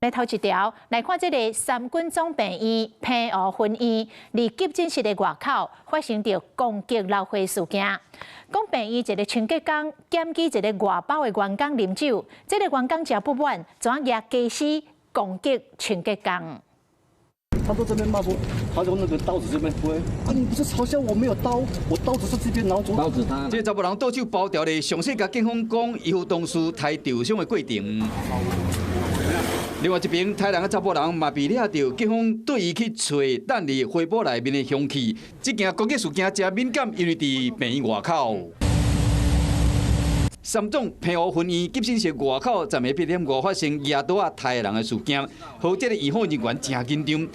來頭一條來看，這个三軍總病院澎湖分院，佇急診室的外口發生著攻擊鬧火事件。講病院一个清潔工檢舉一个外包的員工啉酒，這个員工誠不滿，怎舉家私攻擊清潔工。他都這邊罵說，他用那個刀子這邊揮，啊，你不是嘲笑我沒有刀，我刀子是這邊，然後刀子他。這查埔人倒手包條咧，詳細共警方講，醫護同事刣受傷的過程。另外一邊，刣人的查埔人嘛被掠著，警方對伊去揣等佇花圃內面的兇器。這件攻擊事件誠敏感，因為佇病院外口。三總澎湖分院急診室外口，昨暝8點5發生舉刀仔刣人的事件，予這个醫護人員誠緊張。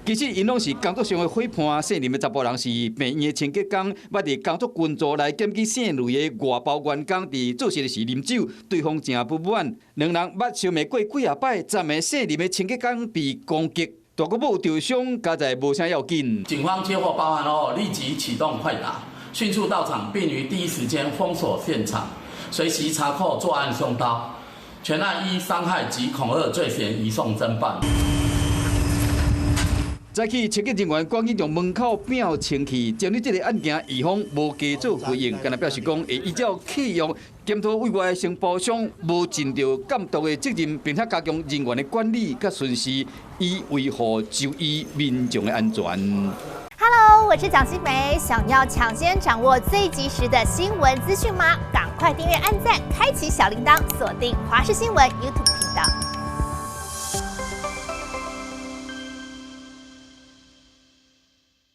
其實𪜶攏是工作上的伙伴，姓林的查埔人是病院的清潔工，捌佇工作群組來檢舉姓雷的外包員工佇做事時啉酒，對方誠不滿。兩人捌相罵過幾仔擺，昨暝姓林的清潔工被攻擊，大姑母受傷，佳哉無啥要緊。警方接獲報案後，立即啟動快打，迅速到場，並於第一時間封鎖現場，隨即查扣作案兇刀，全案依傷害及恐嚇罪嫌移送偵辦。早起清潔人員趕緊將門口摒清去，針對這个案件，醫方無加做回應，干焦表示講會依照契約檢討委外的承包商無盡著監督的責任，並且加強人員的管理佮巡視，以維護就醫民眾的安全。 Hello，我是蔣新梅，想要搶先掌握最及時的新聞資訊嗎？趕快訂閱、按讚、開啟小鈴鐺，鎖定華視新聞 YouTube 頻道。